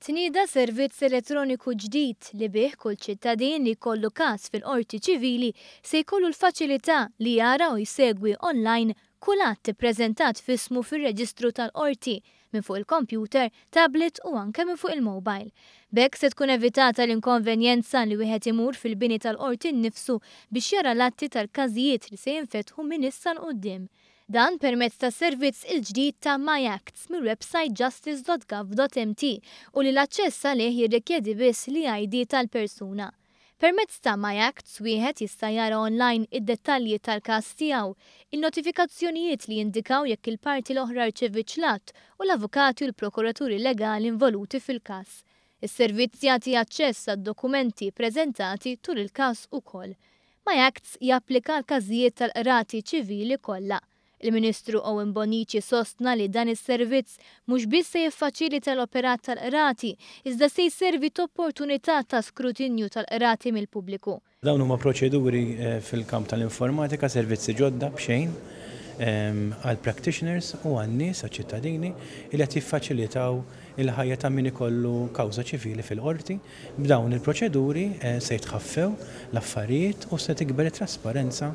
Tnieda servizz elettroniku ġdid li bih kull ċittadin li jkollu każ fil-Qorti Ċivili se jkollu l-faċilità li jara u jsegwi online kull att ippreżentat f'ismu fir-reġistru tal-Qorti minn fuq il-kompjuter, tablet u anke minn fuq il-mobile. B'hekk se tkun evitata l-inkonvenjenza li wieħed imur fil-bini tal-Qorti nnifsu biex jara l-atti tal-każijiet li se jinfetħu minn issa 'l quddiem. Dan permezz tas-servizz il-ġdid ta' MyActs mill-websajt justice.gov.mt u li l-aċċess għalih jirrikjedi biss l-ID tal-persuna. Permezz ta' MyActs wieħed jista' jara online id-dettalji tal-każ tiegħu, in-notifikazzjonijiet li jindikaw jekk il-parti l-oħra rċevietx l-att u l-avukati u l-prokuraturi legali involuti fil-każ. Is-servizz jagħti aċċess għad-dokumenti ppreżentati tul il-każ ukoll. MyActs japplika għall-każijiet tal-qrati ċivili kollha. Il-Ministru Owen Bonnici sostna li dan is-servizz mhux biss se jiffaċilita l-operat tal-qrati, iżda se jservi t'opportunità ta' skrutinju tal-qrati mill-pubbliku. Dawn huma proċeduri fil-kamp tal-informatika, servizzi ġodda b'xejn għall-practitioners u għan-nies, għaċ-ċittadini, li qed jiffaċilitaw il-ħajja ta' min ikollu kawża ċivili fil-qorti. B'dawn il-proċeduri se jitħaffew l-affarijiet u se tikber it-trasparenza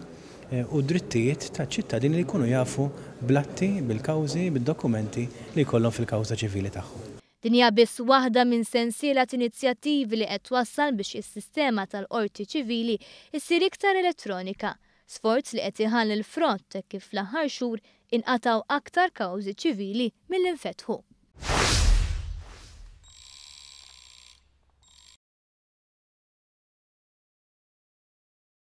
u d-drittijiet taċ-ċittadini li jkunu jafu bl-atti, bil-kawżi, bid-dokumenti li jkollhom fil-kawża ċivili tagħhom. Din hija biss waħda minn sensiela t'inizjattivi li qed twassal biex is-sistema tal-Qorti Ċivili ssir iktar elettronika, sforz li qed iħalli l-frott hekk kif fl-aħħar xhur inqatgħu aktar kawżi ċivili milli nfetħu.